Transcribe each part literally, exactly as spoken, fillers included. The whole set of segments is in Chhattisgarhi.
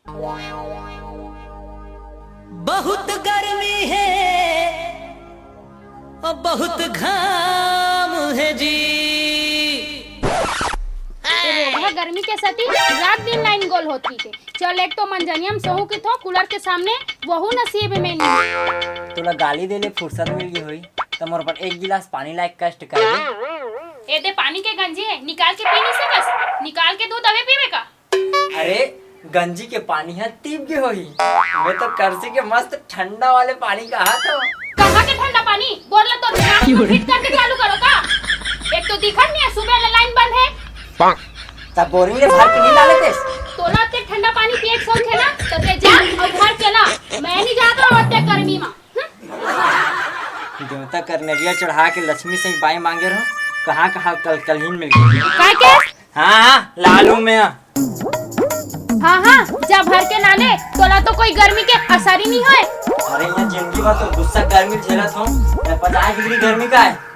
बहुत गर्मी है और बहुत घाम है जी। ए रोगहा गर्मी के सेती रात दिन लाइन गोल होत रहिथे। चल, एक तो मंजनिया म सोहूं किथों कूलर के सामने, वहू नसीब में नहीं। तोला गाली दे ले फुर्सत मिल गई होई, त मोर बर एक गिलास पानी लायक कष्ट कर दे। ए दे पानी के गंजी हे, निकाल के पी नहीं सकस? निकाल के दूध अबे पीबे का? अरे, गंजी के पानी ह तीप गे होही। मैं तो करसी के मस्त ठंडा वाले पानी कहाथों। कहाँ के ठंडा पानी? बोर ला तो दिमाग में फिट करके चालू करो का? एक तो दिखत नहीं है, सुबह ले लाइन बंद है। तब बोरिंग ले भर के नहीं ला लेतेस? तोला ते ठंडा पानी पिए के शौक है ना, तो ते जा और भर के ला। मैं नहीं जाता हूँ अत्ते गर्मी में। देवता कर नरिया चढ़ा के लक्ष्मी से बाई मांगे रहो, कहाँ कहाँ कल कलहीन मिल गई। काय के? हाँ, हाँ, लालू में। हाँ, हाँ, जा भर के लाने, तोला तो कोई गर्मी के असर ही नहीं होए। अरे, ये जिंदगी भर तो गुस्सा गर्मी झेलत हूँ, मैं पचास डिग्री गर्मी का है।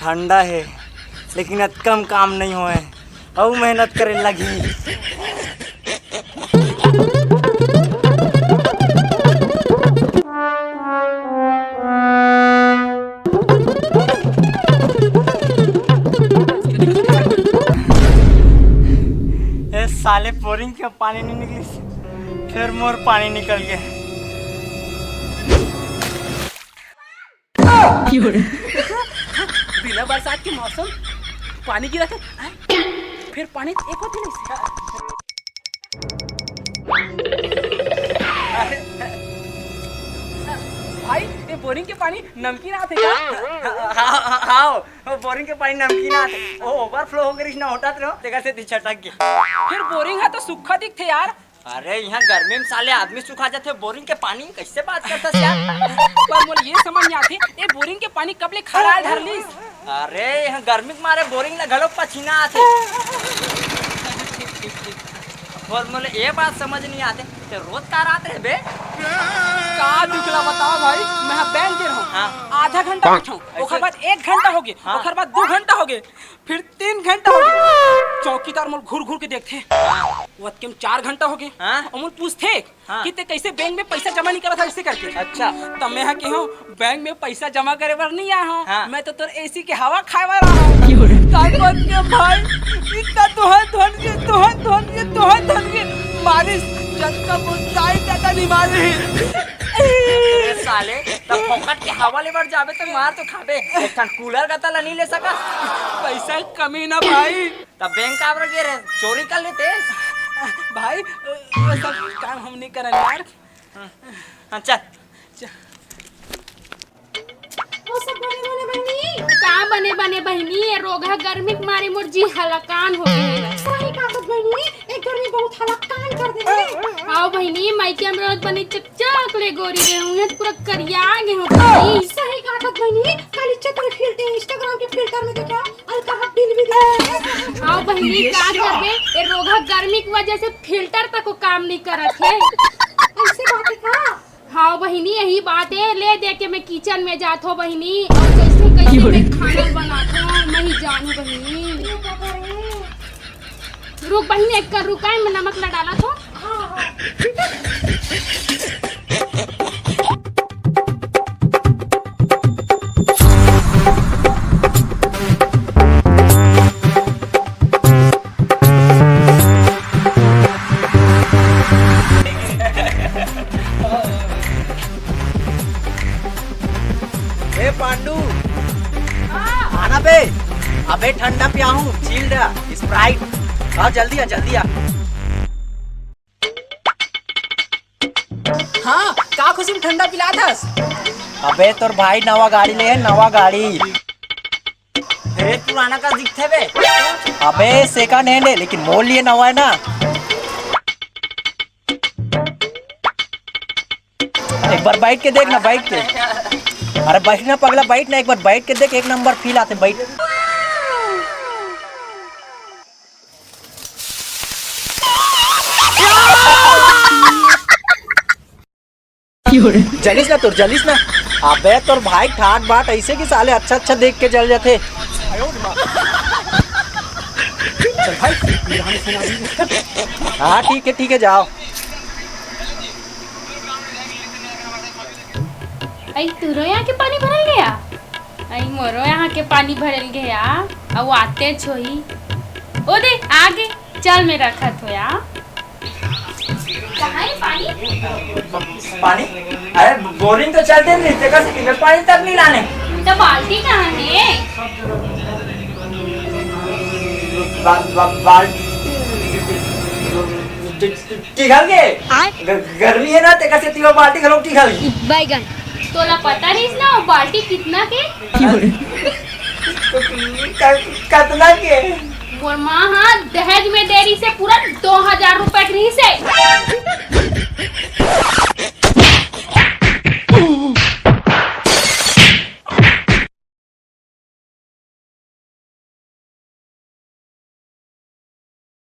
ठंडा है, लेकिन अतकम काम नहीं होए, अउ मेहनत करे लगही। ए साले, बोरिंग के पानी नहीं निकलिस, फिर मोर पानी निकल गया। बिना बरसात के मौसम, पानी गिरा थे, हैं? फिर पानी एक होती नहीं। भाई, ये बोरिंग के पानी नमकीन आथे का? हाँ, हाँ, हाँ, बोरिंग के पानी नमकीन आथे। ओ, ओवरफ्लो हो गई ना, होटत रहो, तेकर से छटक गया। फिर बोरिंग है तो सूखा दिखथे यार। अरे, यहाँ गर्मी में साले आदमी सुखा जाथे, बोरिंग के पानी कैसे बात करथस यार? पर मोला ये समझ नहीं आथे, ये बोरिंग के पानी कब ले खराय धर लिस? अरे, यहाँ गर्मी के मारे बोरिंग ला घलो पसीना आथे। और मोला ये बात समझ नहीं आथे, ते रोज का रात रहे बे? का दुख ला बताओ भाई, मैं हा बैंक के रहूं, हाँ। आधा घंटा बैठूं, ऐसे? ओकर बाद एक घंटा हो गए, हाँ। ओकर बाद दो घंटा हो गए, फिर तीन घंटा हो गए। चौकीदार मोल घूर घूर के देखथे, वो अतके में चार घंटा हो गए। हाँ। और मोल पूछथे हाँ। कि ते कैसे बैंक में पैसा जमा नहीं करत हस, ऐसे करके। अच्छा। तब मैं हा कहेंव, बैंक में पैसा जमा करे बर नहीं आए हंव, हाँ। मैं तो तोर एसी के हवा खाए बर आए हंव। का बात के भाई, इतना धुन धुन के, धुन धुन के, धुन धुन के मारिस, जतका मुंताई ज्यादा नहीं मारे। अरे साले, तब फोकट के हवा ले बर जाबे तो मार तो खाबे। एक ठन कूलर का तला नहीं ले सका। पैसा कमी ना भाई। तब बैंक काबर गे रहे? चोरी कर लेते। भाई, वो सब काम हम नहीं करन यार। हाँ, चल। वो सब बने बने बहिनी। का बने बने बहिनी? ये रोगहा गर्मी के मारे मोर जी हलाकान हो गए। सही कहा बहिनी, एक गर्मी बहुत हलाकान कर दे। आओ बहिनी, मायके में रोज बने चकचक ले गोरी रहे हूँ, पूरा करिया गए हूँ बहिनी। सही कहा बहिनी, काली चक्र फिल्टर, Instagram के फिल्टर में देखा, अलका हट दिल भी दे। आओ बहिनी, का करबे? ये रोगहा गर्मी की वजह से फिल्टर तक को काम नहीं करत है। ऐसे बात है का? हाँ बहिनी, यही बात है। ले दे के मैं किचन में जात हो बहिनी, और कैसे कैसे मैं खाना बनात हो, मैं ही जानू बहिनी। रुक बहिनी, एक कर रुका है, मैं नमक ला डालत हो। ए पांडू, आना बे। अबे ठंडा पिया हूँ, चिल्ड, स्प्राइट। हाँ, जल्दी आ, जल्दी आ। हाँ, का खुशी में ठंडा पिलात हस? अबे तोर भाई नवा गाड़ी ले हे, नवा गाड़ी। अरे पुराना का दिखथे बे? अबे सेकंड हैंड है, लेकिन मोर लिए नवा है ना। एक बार बैठ के देख ना, बैठ के। अरे बैठ ना पगला, बैठ ना, एक बार बैठ के देख, एक नंबर फील आथे, बैठ। जलिस ना तोर, जलिस ना। अबे तोर भाई ठाट बाट ऐसे कि साले अच्छा अच्छा देख के जल जाथे। चल भाई, मेरा हाथ सुना दी। हाँ ठीक है, ठीक है, जाओ। अई तुरो यहाँ के पानी भरल गया? अई मोरो यहाँ के पानी भरल गया। अउ आते छोही। ओ दे, आगे। चल, मैं रखत हो यार। कहाँ है पानी? पानी? अरे बोरिंग तो चलते नहीं, तेकर से मैं पानी तक नहीं लाने। तो बाल्टी कहाँ है? बा-, बा-, बाल्टी टिघल गे। आय? ग-, गर्मी है ना, तेकर से तीनों बाल्टी घलो टिघल गे। बैगन। तोला पता रहिस ना, वो बाल्टी कितना के? क-, कतना के? मोर माँ हा दहेज में दे रहिस हे पूरा दो हजार रुपए के रहिस हे।